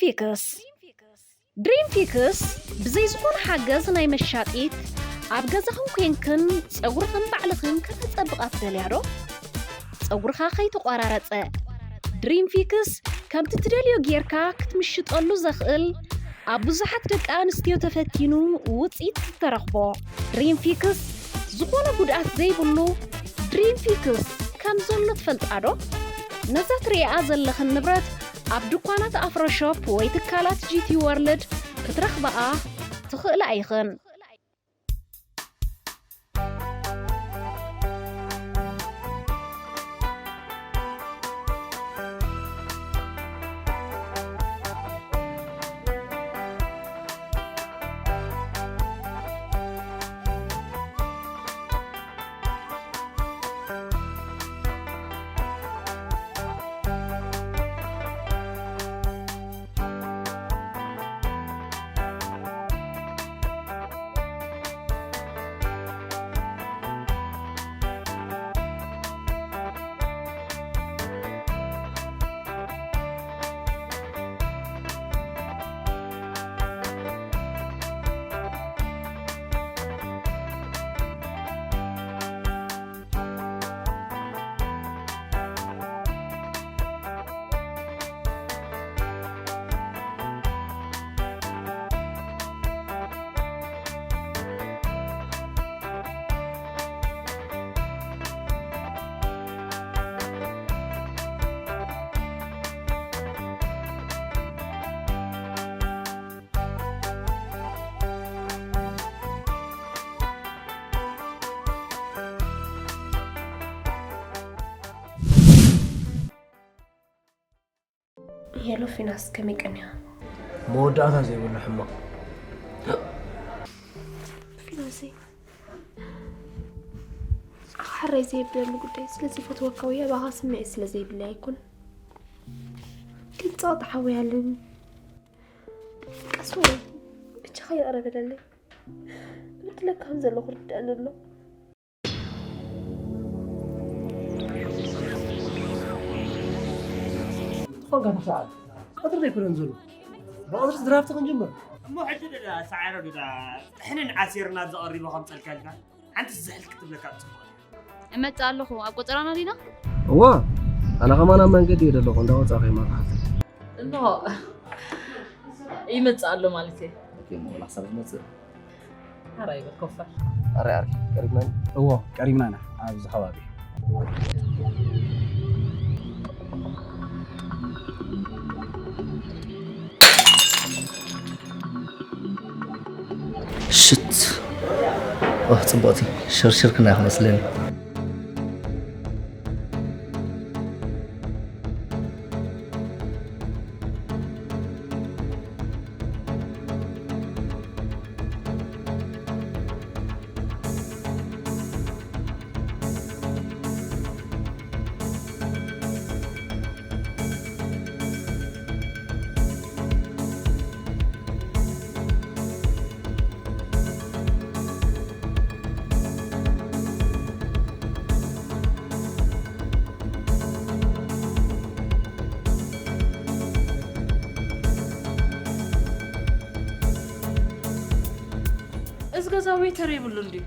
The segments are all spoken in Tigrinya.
ፊክስ ድሪም ፊክስ ብዘይ ዝኾነ ሓገዝ ናይ መሻጢት ኣብ ገዛኽን ኮንክን ጸጉርኽን ባዕልኽን ከተጸብቓ ትደልያ ዶ? ጸጉርኻ ከይተቖራረጸ ድሪም ፊክስ ከምቲ ትደልዮ ጌርካ ክትምሽጠሉ ዘኽእል ኣብ ብዙሓት ደቂ ኣንስትዮ ተፈቲኑ ውጽኢት ዝተረኽቦ ድሪም ፊክስ ዝኾነ ጉድኣት ዘይብሉ ድሪም ፊክስ ከም ዘሎ ትፈልጣ ዶ? ነዛ ትርእያ ዘለኽን ንብረት ኣብ ድኳናት ኣፍሮ ሾፕ ወይ ትካላት ጂ ቲ ወርልድ ክትረኽብኣ ትኽእላ ኢኽን። ሄሎ ፊናስ፣ ከመይ ቀኒኻ? መወዳእታ ዘይብሉ ሕማቕ። ፊናሰይ፣ ኣኻ ሕራይ ዘየብለኒ ጉዳይ፣ ስለዚ ፈትወካ ውየ፣ ኣባኻ ስምዒት ስለ ዘይብለይ ኣይኮን። ግን ጸቕጢ ሓወይ ኣለኒ። ቀስ በል፣ እጅኻ ይቕረ በለለይ። ብድለካ ከም ዘለኹ ርድኣኒ ኣሎ። ዝኾንካ ተሰዓት ቀትሪ ዘይኮነን ዘሎ። ብቐትሪ ድራፍት ክንጅምር። እሞ ሕጂ ደዳ ሰዓረ ዱዳ ጥሕንን ዓሲርና ኣብዚ ቀሪቡ ከምፀልካ ኢልካ ሓንቲ ዝሕል ክትብለካ ፅቡቅ። እመጽእ ኣለኹ ኣብ ቆጸራና ዲና? እዋ ኣነ ከማን ኣብ መንገዲ እየ ዘለኹ እንዳወጻእኹ እየ መርሓት። እንሆ ይመጽእ ኣሎ ማለት እየ። ኦኬ እሞ ወላ ክሳብ ዝመጽእ ሓራይ ይበል ኮፈር። ኣረ ኣረ ቀሪብና ኢና። እዎ ቀሪብና ኢና ኣብዚ ከባቢ። ሽት ኦህ ጽቡቕቲ ሽርሽር ክና ክመስለኒ። እዚ ገዛ ዌይተር የብሉን ድዩ?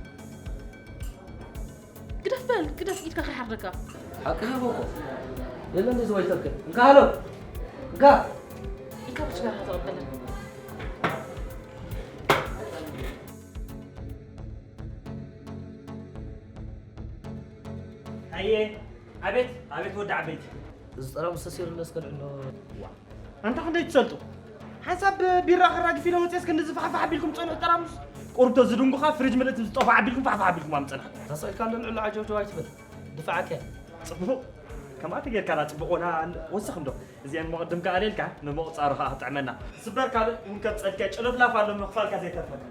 ግደፍ በል ግደፍ ኢድካ ከይሓርደካ። ሓቂ ይህቦ እኮ የለን እዚ ዌይተር ከ እንካ ሃሎ እንካ ኢድካ ብችጋራ ተቐበለን። ኣየ ኣቤት ኣቤት ወዲ ዓበይቲ። እዚ ጠራሙስ ተሰይሩለስ ከልዕሎ። ኣንታ ክንደይ ትሰልጡ? ሓንሳብ ቢራ ከራግፍ ኢለ ወፅየስ ክንዲ ዝፋሕፋሕ ኣቢልኩም ፀንሑ ጠራሙስ። ቁሩብ ተዝድንጉኻ ፍሪጅ ምልእቲ ዝጠፍኣ ኣቢልኩም ፋሕፋሕ ኣቢልኩም ኣምፀና። ተሰኢልካ ኣሎ ንዕሎ ዓጀውጀው ኣይትበል። ድፋዓከ። ፅቡቕ። ከምኣ ተጌርካና ፅቡቕ ወላ ወስኽ እንዶ። እዚኣን መቕድም ከኣ ኣልየልካ ንምቑፃሩ ከኣ ክጥዕመና። ዝስበር ካልእ እውን ከም ፀድቀ ጭልፍላፍ ኣሎ ምኽፋልካ ዘይተርፈካ።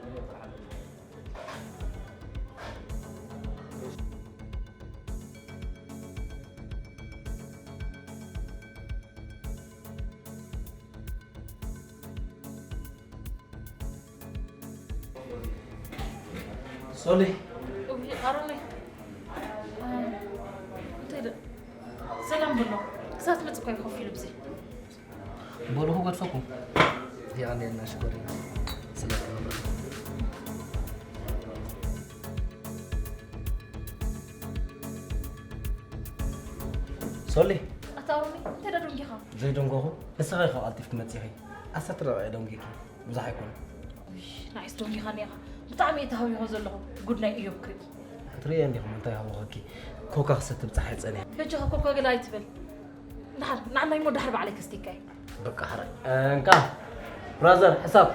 ሶሊ እውይ ኣሮነይ እንታይ ደ ሰላም በሎ ክሳብ ትመፅእ እኮ እዩ ኮፍ ኢሉ ብዘይ በሉ ክገድፈኩም። የቐንየልና ሽኮሪና ስለ ተባብረና። ሶሊ። ኣታ ሮኒ፣ እንታይ ደደንጊኻ? ዘይደንጎኹ፣ ንስኻ ኢኻ ቀልጢፍኪ መጺኺ። ዓሰርተ ደቂቕ እየ ደንጊኺ፣ ብዙሕ ኣይኮነን። ውይ፣ ንዓይስ ደንጊኻኒ ኢኻ። ብጣዕሚ እየ ተሃዊኾ ዘለኹ። ጉድ ናይ እዮብ ክርኢ። ክትርእየ እንዲኹም እንታይ ሃወኸኪ? ኮካ ክሰቲ ብጸሓይ ጸኒሐ። ሕጂ ኸ ኮካ ገለ ኣይትበል። ድሓር፣ ንዓናይ እሞ ድሓር ባዕለይ ከስቲካ እየ። በቃ ሕራይ። እንካ፣ ብራዘር፣ ሕሳብ።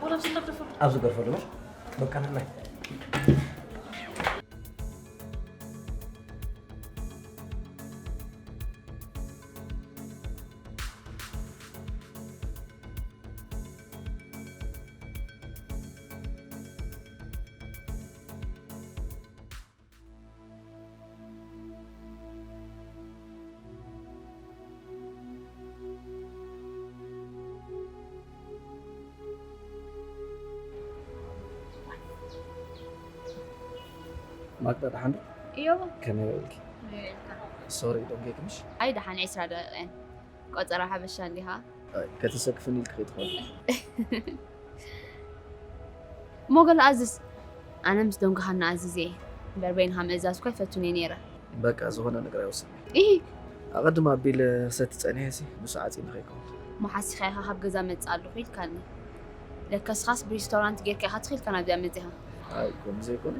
ወላ ኣብዚ ንደፍደፎ። ኣብዚ ገርፈሉ፣ ምሽ? በቃ ንሕናይ። ማክዳ፣ ደሓን ዶ? እዮባ። ከመይ ውዒልኪ? ከመይ ውዒልካ? ሶሪ፣ ደንጊኽኪ ምሽ? ኣይ፣ ደሓን፣ ዕስራ ደቂቕ እየን። ቆጸራ ሓበሻ እንዲኻ? ኣይ፣ ከተሰክፍኒ ኢልኪ ከይትኾኒ። እሞ ገለ ኣዝዝ። ኣነ ምስ ደንጎኻኒ ኣዝዝ እየ። እምበር በይንኻ ምእዛዝ እኳ ኣይፈቱን እየ ነይረ። በቃ፣ ዝኾነ ነገር ኣይወስን። ኢሂ። ኣቐድም ኣቢለ ክሰቲ ጸኒሐ ሲ፣ ንሱ ዓጺኒ ከይከውን። እሞ ሓሲኻ ኢኻ ካብ ገዛ መጽእ ኣለኹ ኢልካኒ። ለከስኻስ ብሪስቶራንት ጌርካ ኢኻ ትኺልካ ናብዚኣ መጺኻ። ኣይ፣ ከምኡ ዘይኮነ።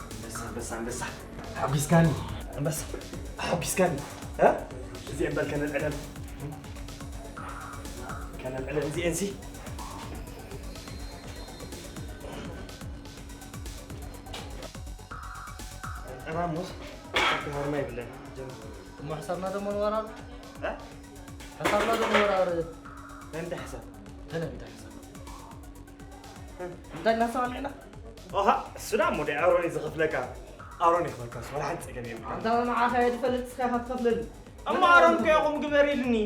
ኣንበሳ፣ ኣንበሳ፣ ኣንበሳ። ሓጒስካኒ። ኣንበሳ፣ ሓጒስካኒ። እ? እዚኤን በል ከነልዕለን። ከነልዕለን እዚኤንሲ። ጠራሙስ፣ ሓንቲ ሃርማ ይብለን። ጀምር። እሞ ሕሳብና ደሞ ንወራር። እ? ሕሳብና ደሞ ንወራር። ናይ ምንታይ ሕሳብ? ተነቢታ ሕሳብ። እንታይ እናሰማምዕና? ኦሃ፣ እሱ ደኣ እሞ ደይ ኣሮን እዩ ዝኸፍለካ። ኣሮን ይኽፈልካ፣ እሱ ወላ ሓንቲ ጸገም የብልካን። ኣንታ ንዓኻ እየ ዝፈልጥ፣ ንስኻ ኢኻ ትኸፍለኒ። እሞ ኣሮን እኮ ኢኹም ግበር ኢሉኒ።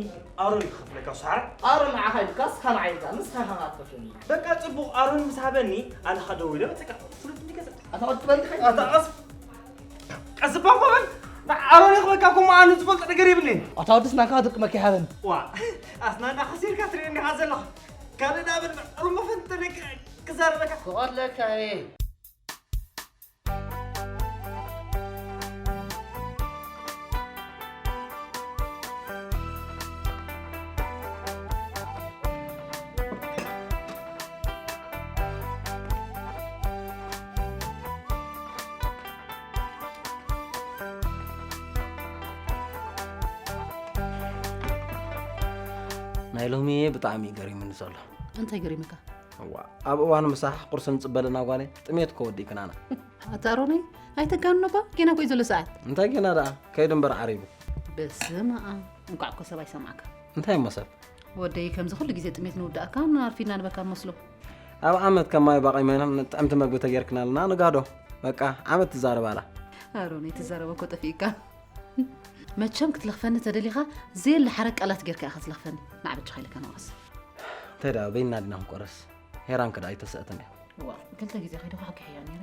ኣሮን እዩ ክኸፍለካ፣ እሱ ሓራ። ኣሮን ንዓኻ ኢሉካ፣ ንስኻ ንዓይ ኢልካ፣ ንስኻ ኢኻ ትኸፍለኒ። በቃ ጽቡቕ፣ ኣሮን ምስ ሃበኒ፣ ኣነ ኸኣ ደዊለ በጽካ። ፍሉጥ እንዲ ገዛ። ኣታ ወዲ ትበልኒ ኸይድ። ኣታ ቀስ፣ ቀስ እባ እኮ በል። ንዓ ኣሮን ይኽፈልካ፣ እኮ እሞ ኣነ ዝፈልጦ ነገር የብለይን። ኣታ ወድስ ናካ ድርቂ መኪሓረን። ዋ፣ ኣስናና ሓሲርካ ትርእየኒ ኢኻ ዘለኻ። ካልእ ደኣ በል፣ ሩሞ ፈንተለይ ክዛረበካ። ክቐትለካ እየ። ናይ ሎሚ ብጣዕሚ እዩ ገሪሙኒ ዘሎ። እንታይ ገሪሙካ? እዋ፣ ኣብ እዋን ምሳሕ ቁርሲ ንጽበለና ጓለይ፣ ጥሜት እኮ ወዲእክናና። ኣታ ኣሮነይ፣ ኣይተጋንኖ እባ፣ ጌና እኮ እዩ ዘሎ ሰዓት። እንታይ ጌና ደኣ? ከይዱ እምበር ዓሪቡ። በስመ ኣብ፣ እንቋዕ እኮ ሰብ ኣይሰምዓካ። እንታይ እሞ ሰብ? ወደይ ከምዚ ኩሉ ግዜ ጥሜት ንውዳእካ ኣርፊድና ንበካ ንመስሎ። ኣብ ዓመት ከም ማይ ባቒ መይናን ጥዕምቲ መግቢ ተጌርክናልና ንጋዶ። በቃ ዓመት ትዛረብ ኣላ። ኣሮን፣ ትዛረበ እኮ ጠፊእካ። መቸም ክትለኽፈኒ ተደሊኻ ዘየለ ሓረግ ቃላት ጌርካ ኢኻ ትለኽፈኒ። ንዓበጃ ኸይልካ ንወረስ። እንታይ ደኣ በይና ዲና ክንቆረስ? ሄራን ከደኣ ኣይተሰእትን እያ። ዋ፣ ክልተ ግዜ ከይደ ኳሕኪሕያ ነይረ።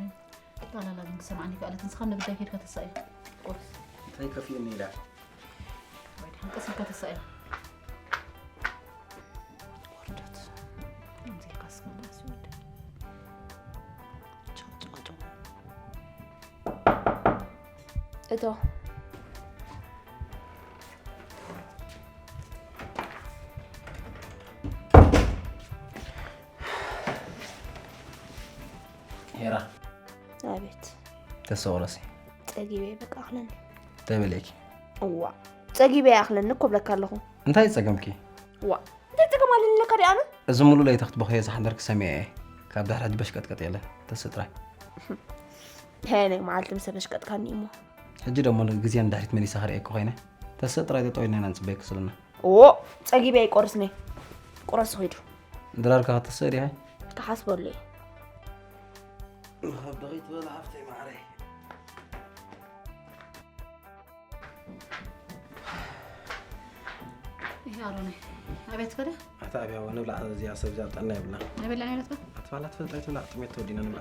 ጣላላ ግን ክሰምዓኒ ከኣለት ንስኻ ንብዳይ ከይድካ ተሳእዮ። ቁርስ። እንታይ ከፊኡኒ ኢላ? ወይ ድሓን ቀስ ኢልካ ተሳእዮ። ወርደት። ከምዚ ኢልካ እስከ ምናስ ይወደ። ጭቕጭቕ ጭቕ። እቶ። ሄራ ኣቤት ተሰውረሲ ጸጊበ በቃ ኣኽለኒ ተበለኪ እዋ ጸጊበ ኣኽለኒ እኮ ብለካ ኣለኹ እንታይ ጸገምኪ እዋ እንታይ ጸገም ኣለኒ ለካ ዲኣነ እዚ ሙሉ ለይቲ ክትበኽየ ዝሓደርክ ሰሚዐ እየ ካብ ድሕረት በሽቀጥቀጥ የለ ተስጥራይ ሄነ መዓልቲ ምስ ተበሽቀጥካኒ እሞ ሕጂ ደሞ ግዜ ንድሕሪት መሊሳ ክርእየኪ ኮይነ ተስጥራይ ተጠዊና ኢና ንጽበየኪ ዘለና ኦ ጸጊበ ኣይቆርስኒ ቁረስ ኺዱ ድራርካ ክትስእ ዲኻ ክሓስበሉ እየ ከብድኺ ትበል ሃፍተይ ማዕረይ ይሄ ኣሮነ ኣቤት ከደ ኣታ ኣብያ ንብላ እዚኣ ሰብ እዚኣ ጥዕና የብላ ኣይበላን ይበለትካ ኣትባላ ትፈልጣ ኣይትብላ ጥሜት ተወዲና ንብላ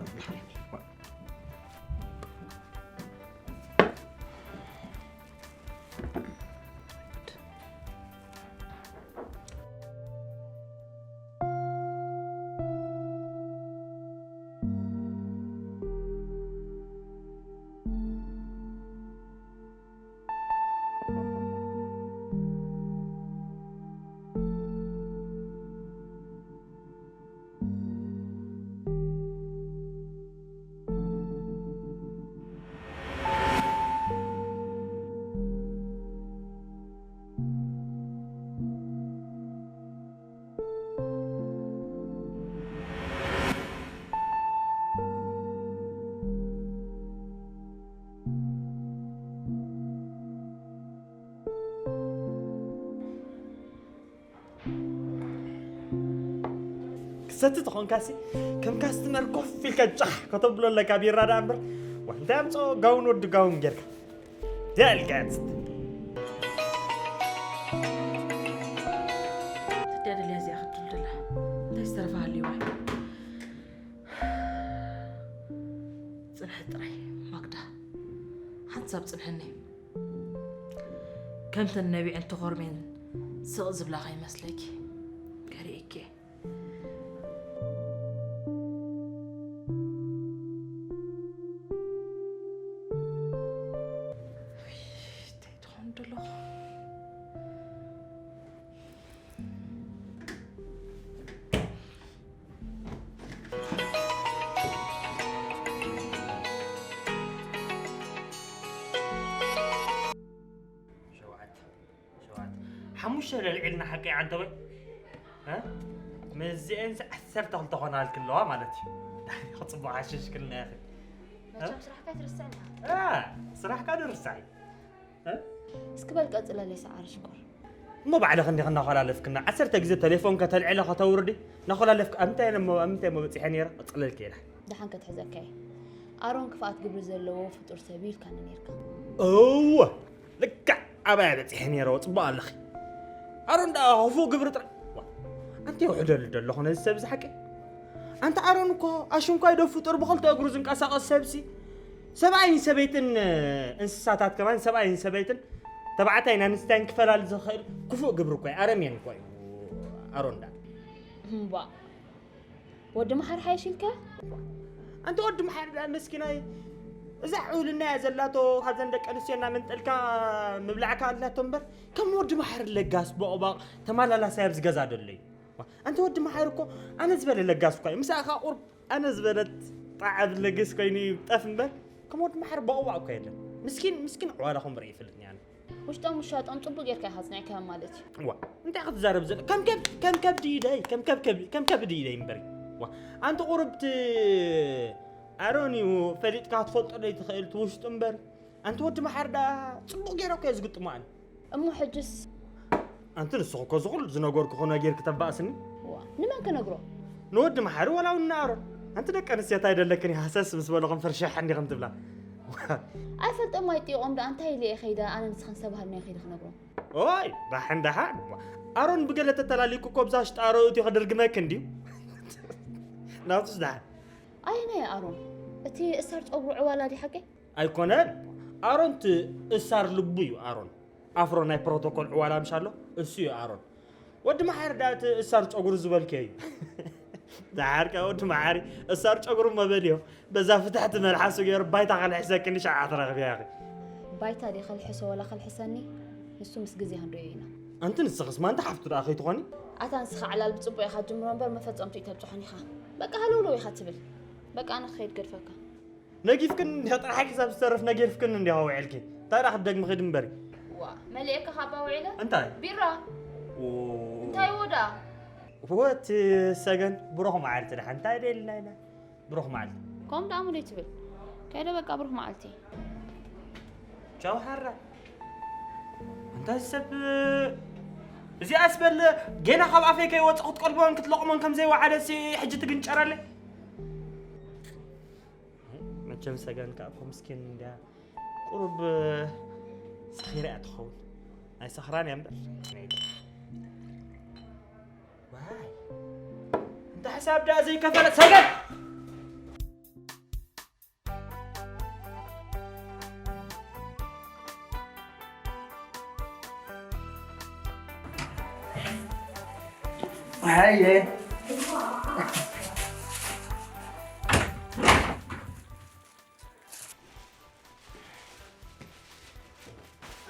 ክሰቲ ተኾንካሲ ከም ካስትመር ኮፍ ኢልካ ጫሕ ከተብሎ ኣለካ ቢራ ደኣ እምበር ዋ እንታይ ኣምፅኦ ጋውን ወዲ ጋውን ጌርካ ዳልጋት ትደደልያ እዚኣ ክትድልድላ እንታይ ዝተረፈ ሃልይዋ ፅንሐት ጥራይ ማግዳ ሓንሳብ ፅንሐኒ ከምተን ነቢዐን ተኾርሜን ስቕ ዝብላ ከይመስለኪ ከርእየኪ እየ እንታይ ትኾን ደለኹ ሸውዓተ ሸውዓተ ሓሙሽተ ለልዒልና ሓቀይ ዓንተወይ ምስዚአንስ ዓሰርተ ክልተ ኮናልክ ኣለዋ ማለት እዩ ክፅቡቅ ሓሽሽ ክልና ያኸ መቸም ስራሕካ ትርስዕና ስራሕካ ድርሳዕ እስኪ በል ቀፅለለይ ሰዓረ ሽኮር እሞ ባዕልኽ እንዲኽ እናኾላለፍክና ዓሰርተ ግዜ ተሌፎን ከተልዕለ ከተውርዲ እናኾላለፍክ ኣብ ምንታይ እሞ ኣብ ምንታይ እሞ በፂሐ ነይረ ቀፅለልክ ኢላ ደሓን ከትሕዘካ እየ ኣሮን ክፍኣት ግብሪ ዘለዎ ፍጡር ሰብ እዩ ኢልካኒ ነይርካ እወ ልክዕ ኣባያ በፂሐ ነይረ ፅቡቅ ኣለኺ ኣሮን ደኣ ክፉእ ግብሪ ጥራይ ዋ፣ ኣንቲ ውሕደሉ ደለኹ ነዚ ሰብ እዚ ሓቂ ኣንቲ ኣሮን እኮ ኣሽንኳይ ዶ ፍጡር ብኽልተ እግሩ ዝንቀሳቐስ ሰብሲ ሰብኣይን ሰበይትን እንስሳታት ከማን ሰብኣይን ሰበይትን ተባዕታይን ኣንስታይን ክፈላል ዝኽእል ክፉእ ግብሪ እኮ እዩ ኣረሜን እኮ እዩ ኣሮን ደኣ እምባ ወዲ መሓር ሓይሽ ኢልካ ኣንቲ ወዲ መሓር ደኣ መስኪናይ እዛ ዕውልና እያ ዘላቶ ካብዘን ደቂ ኣንስትዮ እናመንጠልካ ምብላዕካ ኣላቶ እምበር ከም ወዲ መሓር ለጋስ ቦቕባቕ ተመላላሳይ ኣብዚ ገዛ ደሎ እዩ ኣንቲ ወዲ መሓር እኮ ኣነ ዝበለ ለጋስ እኳ እዩ ምሳኻ ቁርብ ኣነ ዝበለት ጣዕብ ለግስ ኮይኑ ይብጠፍ እምበር ከም ወዲ መሓር ቦቕባቕ እኳ የለን ምስኪን ምስኪን ዕዋላኹም ርኢ ይፈልጥኒ ኣነ ውሽጦም ውሻጦም ፅቡቅ ጌርካ ኢኻ ኣፅኒዕካዮም ማለት እዩ ዋ እንታይ ክትዛረብ ዘለ ከም ከብ ከም ከብዲ ኢደይ ከም ከብ ከብ ከም ከብዲ ኢደይ እምበሪ ዋ ኣንቲ ቁርብቲ ኣሮን እዩ ፈሊጥካ ክትፈልጦ ዶ ትኽእል ትውሽጡ እምበር ኣንቲ ወዲ መሓር ዳ ፅቡቅ ገይረ እኮ እየ ዝግጥሞ ኣነ እሞ ሕጅስ ኣንቲ ንስኹ እኮ ዝኹሉ ዝነገርኩ ክነጊር ክተባእስኒ። ዋ፣ ንመን ክነግሮ? ንወዲ መሓሪ ወላ እውን ንኣሮን። ኣንቲ ደቂ ኣንስትዮ እንታይ ደለክን ሃሰስ ምስ በለኹም ፍርሻሕ እንዲኹም ትብላ። ኣይፈልጦም ኣይጥይቖም ደኣ እንታይ ኢለ እየ ከይደ ኣነ ንስኽን ዝተባህልናዮ ከይደ ክነግሮም። ኦይ ዳሓን ዳሓን። ኣሮን ብገለ ተተላሊኩ እኮ ብዛ ሽጣሮ እትዮ ክድርግመክ እንድዩ። ናብቱስ ዳሓን። ኣየናይ ኣሮን? እቲ እሳር ፀጉሩ ዕዋላ ድዩ ሓቂ? ኣይኮነን። ኣሮን እቲ እሳር ልቡ እዩ ኣሮን። ኣፍሮ ናይ ፕሮቶኮል ዕዋላ ምሽ ኣሎ እሱ እዩ ኣሮን። ወዲ መሓሪ ዳ እቲ እሳር ጨጉሩ ዝበልከ እዩ። ዝሓርካ ወዲ መሓሪ እሳር ጨጉሩ መበልዮ በዛ ፍትሕቲ መልሓሱ ገይሩ ባይታ ከልሕሰክኒ ሸዓ ትረኽብያ ኢኺ። ባይታ ድየ ከልሕሶ ወላ ከልሕሰኒ ንሱ ምስ ግዜ ክንሪኦ ኢና። ኣንቲ ንስኽስ ማንታ ሓፍቱ ደኣ ከይትኾኒ? ኣታ ንስኻ ዕላል ብፅቡቕ ኢኻ ጅምሮ እምበር መፈፀምትኡ ተብፅሖን ኢኻ። በቃ ሃለውለው ኢኻ ትብል። በቃ ኣነ ክኸይድ ገድፈካ። ነጊፍክን እንዲኻ ጥራሕ ሒሳብ ዝተርፍ ነጊፍክን እንዲኻ ውዒልኪ እንታይ ደኣ ክትደግሚ ኺድ እምበሪ። ዋ መሊኤካ ካባ ውዒለ። እንታይ ቢራ። እንታይ ወዳ። ወት ሰገን ብሩኽ መዓልቲ ደሓን እንታይ ደልና ኢና። ብሩኽ መዓልቲ። ከምኡ ደኣ ሙሉይ ትብል። ከይደ በቃ ብሩኽ መዓልቲ። ቻው ሓራ። እንታይ ሰብ እዚኣስ በል ጌና ካብ ኣፈይ ከይወፅእ ክትቀልቦን ክትለቕሞን ከም ዘይወዓለሲ ሕጂ ትግንጨረለይ። መቸም ሰገን ከዓ እኮ ምስኪን እንድያ ቁሩብ ሰኺራ እያ ትኸውን። ናይ ሰኽራን እያ እምበር። ዋይ እንተ ሕሳብ ደኣ ዘይከፈለ ሰገን። Hej.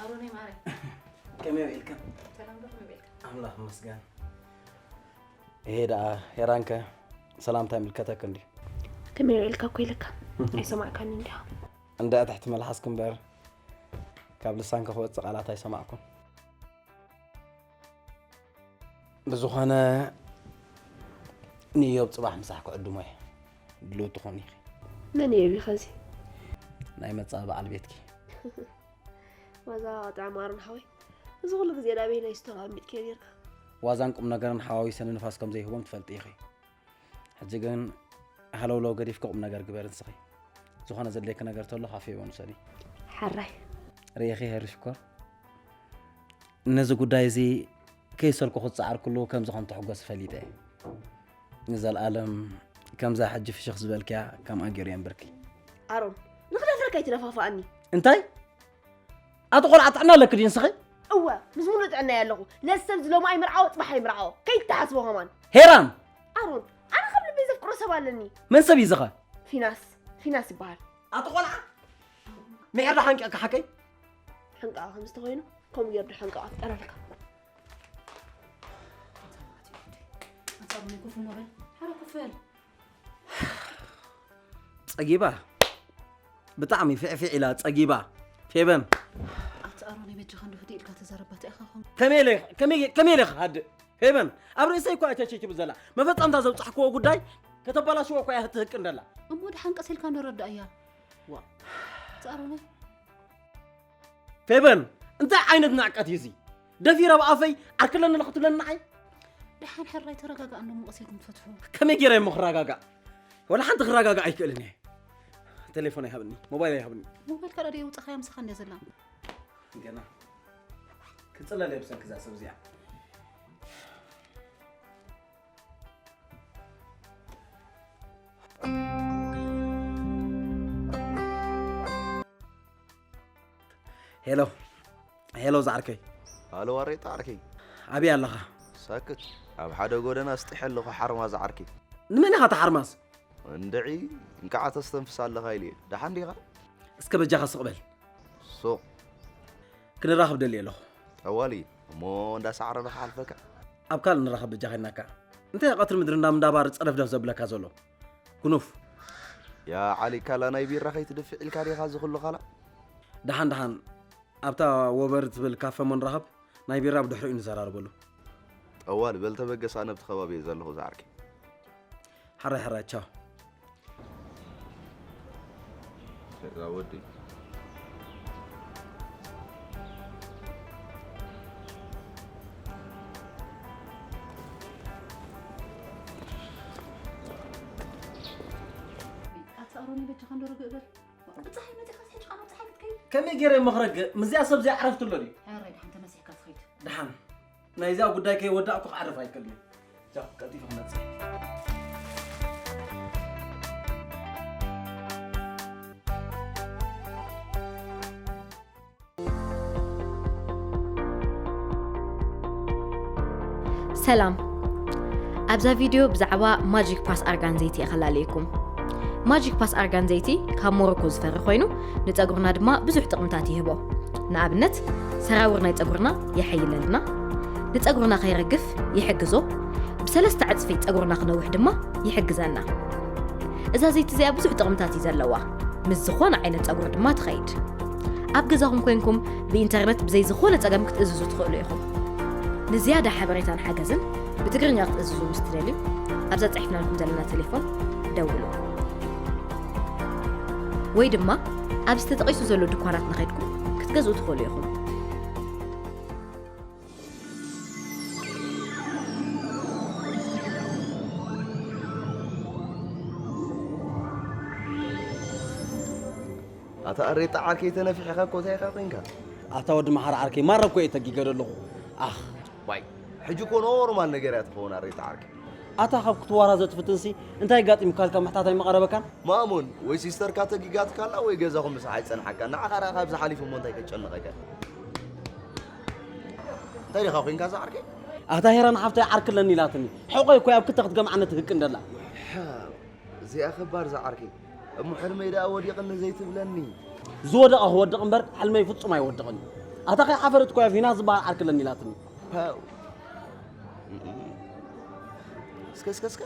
ኣሮነይ ማረይ ከመይ ውዒልክን? ሰላም ዶ ከመይ ውዒልካ? ኣምላኽ ይመስገን። ይሄ ደኣ ሄራንከ ሰላምታ ይምልከተክ እንድዩ። ከመይ ውዒልካ እኮ ኢለካ ኣይሰማዕካኒ እንዲኻ። እንዳ ትሕቲ መልሓስክ እምበር ካብ ልሳንካ ክወጽእ ቃላት ኣይሰማዕኩን። ብዝኾነ ንኢዮብ ጽባሕ ምሳሕ ክዕድሞ እየ። ድልውቲ ኾን ኢኺ። መን እየ ቢኸዚ? ናይ መጻ በዓል ቤትኪ። ዋዛ ጥዕም ኣሮን ሓወይ። እዚ ኩሉ ግዜ ናበይ ናይ ስቶር ኣሚጥክዮ ኔርካ? ዋዛን ቁም ነገርን ሓዋዊሰ ንንፋስ ከም ዘይህቦም ትፈልጢ ኢኺ። ሕጂ ግን ሃለውለው ገዲፍኪ ቁም ነገር ግበሪ ንስኺ። ዝኾነ ዘድልየኪ ነገር ተሎ ካፌ ወንሰኒ። ሓራይ። ርኢኺ ሄሪ ሽኮር? ነዚ ጉዳይ እዚ ከይሰልኩ ክጸዓር ኩሉ ከምዚ ከም ትሕጎስ ፈሊጠ እየ። ንዘለኣለም ከምዛ ሕጂ ፍሽኽ ዝበልክያ ከምኣ ገይሩ የንብርኪ። ኣሮን ንኽደፍረካ ኣይትደፋፍኣኒ። እንታይ? ኣቲ ቆልዓ ጥዕና ኣለኪ ድዩ ንስኺ? እወ ምስ ሙሉእ ጥዕናይ ኣለኹ። ነዚ ሰብ እዚ ሎሚ ኣይምርዓዎ ፅባሕ ኣይምርዓዎ። ከይትሓስቦ ከማን። ሄራን! ኣሮን ኣነ ከም ልበይ ዘፍቅሮ ሰብ ኣለኒ። መን ሰብ እዩ ዝኸ? ፊናስ ፊናስ ይበሃል። ኣቲ ቆልዓ ምሕር ዶ ሓንቂቕካ ሓቀይ? ሓንቃ ከም ዝተኾይኑ ከምኡ ገይሩ ዶ ሓንቃ ክጠረልካ። ኣንጻሩ ናይ ኮፍ ሞበል ሓረ ኮፍ በል። ጸጊባ ብጣዕሚ ፊዕፊዕ ኢላ ጸጊባ። ፌበን ኣቲ ኣሮን ይበጅኻ እንዶ ህድእ ኢልካ ተዛረብ ባቲ ኢኻ ኾን ከመይ ኢለ ከመይ ከመይ ኢለ ክሃድእ ፌበን ኣብ ርእሰይ እኮ እያ ተሸኪሙ ዘላ መፈጸምታ ዘብጻሕክዎ ጉዳይ ከተባላሽዎ እኮ እያ ትህቅን ዘላ እሞ ድሓን ቀስ ኢልካ እንዶ ረዳእያ ዋ ኣቲ ኣሮነይ ፌበን እንታይ ዓይነት ንዕቀት እዩ እዚ ደፊረ ብኣፈይ ዓርክለኒ ንኽትብለኒ ንዓይ ደሓን ሕራይ ተረጋጋእ እንዶ እሞ ቀስ ኢልኩም ትፈትሑ ከመይ ገይረ እሞ ክረጋጋእ ወላ ሓንቲ ክረጋጋእ ኣይክእልን እየ ቴሌፎን ኣይሃብኒ ሞባይል ኣይሃብኒ ሞባይል ካዳ ደየ ውፅኻያ ምሳኻ እንድያ ዘላ ገና ክፅለል እየ ብሰንኪ እዛ ሰብ እዚኣ ሄሎ ሄሎ ዝዓርከይ ሃሎ ዋሬጣ ዓርከይ ኣበይ ኣለኻ ሳክት ኣብ ሓደ ጎደና ስጢሐ ኣለኹ ሓርማዝ ዓርከይ ንመን ኢኻ ተሓርማዝ እንድዒ እንቃዓ ተስተንፍስ ኣለኻ ኢለ እየ ደሓን ዲኻ እስከ በጃኻ ስቕ በል ሱቕ ክንራኸብ ደልየ ኣለኹ ጠዋሊ እሞ እንዳሰዕረረ ክሓልፈካ ኣብ ካልእ ንራኸብ በጃኻ ኢልናካ እንታይ ቀትሪ ምድሪ እንዳምንዳባር ጸደፍደፍ ዘብለካ ዘሎ ጉኑፍ ያ ዓሊ ካላ ናይ ቢራ ከይትድፍዕ ኢልካ ዲኻ እዚ ኩሉ ካላ ደሓን ደሓን ኣብታ ወበር ትብል ካፈ እሞ ንራኸብ ናይ ቢራ ብድሕሪኡ ንዘራርበሉ ጠዋሊ በል ተበገስ ኣነ ኣብቲ ከባቢ እየ ዘለኹ ዝዓርከይ ሕራይ ሕራይ ቻው እዛ ወዲ። ሮኒ በጃኻ እንዶ ርግእ በል። ብፀሓይ መፂኻስ ሕጂ ቃና ብፀሓይ ክትከይድ? ከመይ ገይረ እሞ ክረግእ? ምስዚኣ ሰብ እዚኣ ዕረፍቲ ኣሎ ድዩ? ሕራይ ደሓን ተመሲሕካ ትኸይድ። ደሓን ናይዚኣ ጉዳይ ከይወዳእኩ ክዓርፍ ኣይክእልን እየ። ቻው፣ ቀልጢፈ ክመፅእ። ሰላም። ኣብዛ ቪድዮ ብዛዕባ ማጂክ ፓስ ኣርጋን ዘይቲ እየ ከላለየኩም። ማጂክ ፓስ ኣርጋን ዘይቲ ካብ ሞሮኮ ዝፈሪ ኮይኑ ንጸጉርና ድማ ብዙሕ ጥቕምታት ይህቦ። ንኣብነት ሰራውር ናይ ጸጉርና የሐይለልና፣ ንጸጉርና ከይረግፍ ይሕግዞ፣ ብሰለስተ ዕጽፊ ጸጉርና ክነውሕ ድማ ይሕግዘና። እዛ ዘይቲ እዚኣ ብዙሕ ጥቕምታት እዩ ዘለዋ። ምስ ዝኾነ ዓይነት ጸጉሪ ድማ ትኸይድ። ኣብ ገዛኹም ኮይንኩም ብኢንተርነት ብዘይ ዝኾነ ጸገም ክትእዝዙ ትኽእሉ ኢኹም። ንዝያዳ ሓበሬታን ሓገዝን ብትግርኛ ክትእዝዙ ምስ ትደልዩ ኣብዛ ጸሒፍናልኩም ዘለና ቴሌፎን ደውሉ። ወይ ድማ ኣብዚ ተጠቒሱ ዘሎ ድኳናት ንኸድኩም ክትገዝኡ ትኽእሉ ኢኹም። ኣታ ኣሬጣ ዓርከይ ተነፊሕኻ እኮ እንታይ ኢኻ ኮንካ? ኣታ ወዲ መሓር ዓርከይ ማራ እኮ እየ ተጊገ ዘለኹ። ኣኽ ዋይ ሕጂ እኮ ኖርማል ነገር እያ ትኸውን ኣሬጣ ዓርከይ። ኣታ ካብ ክትዋራ ዘትፍትንሲ እንታይ ጋጢምካ ኢልካ ምሕታት ኣይመቐረበካን? ማሙን ወይ ሲስተርካ ተጊጋትካ ኣላ ወይ ገዛኹም ምሳሕ ኣይጸንሓካ። ንዓኻ ደኣ ካብዚ ሓሊፉ እሞ እንታይ ከጨንቐካ? እንታይ ዲኻ ኮንካ እዛ ዓርከይ? ኣታ ሄራን ሓፍተይ ዓርክለኒ ኢላትኒ። ሕቆይ እኮ ኣብ ክልተ ክትገምዓኒ ትህቅን ደላ። እዚኣ ኸባድ ዝዓርከይ እሞ ሕልመይ ደኣ ወዲቕኒ ዘይትብለኒ። ዝወደቐ ክወድቕ እምበር ሕልመይ ፍጹም ኣይወድቕን እዩ። ኣታ ከይሓፈረት እኮ እያ ፊናስ ዝበሃል ዓርክለኒ ኢላትኒ። ፓው እስከ እስከ እስከ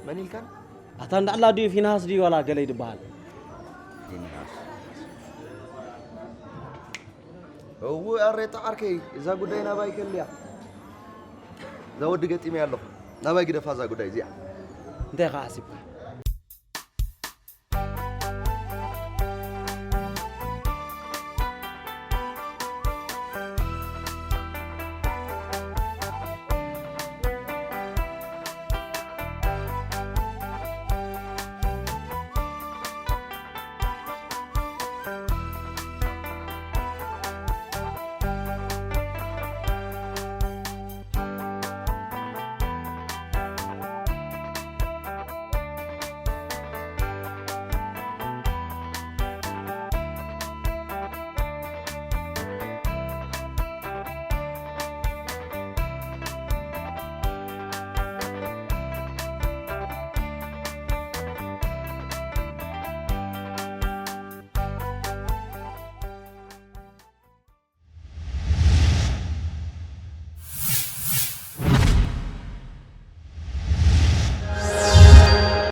መን ኢልካን? ኣታ እንዳዕላ ድዩ ፊናስ ድዩ ዋላ ገለ ይድበሃል? ፊናስ እው ኣሬጣ ዓርከይ እዛ ጉዳይ ናባይ ከልያ እዛ ወዲ ገጢመያ ኣለኹ። ናባይ ግደፋ እዛ ጉዳይ እዚኣ። እንታይ ከዓ ሓሲብካ?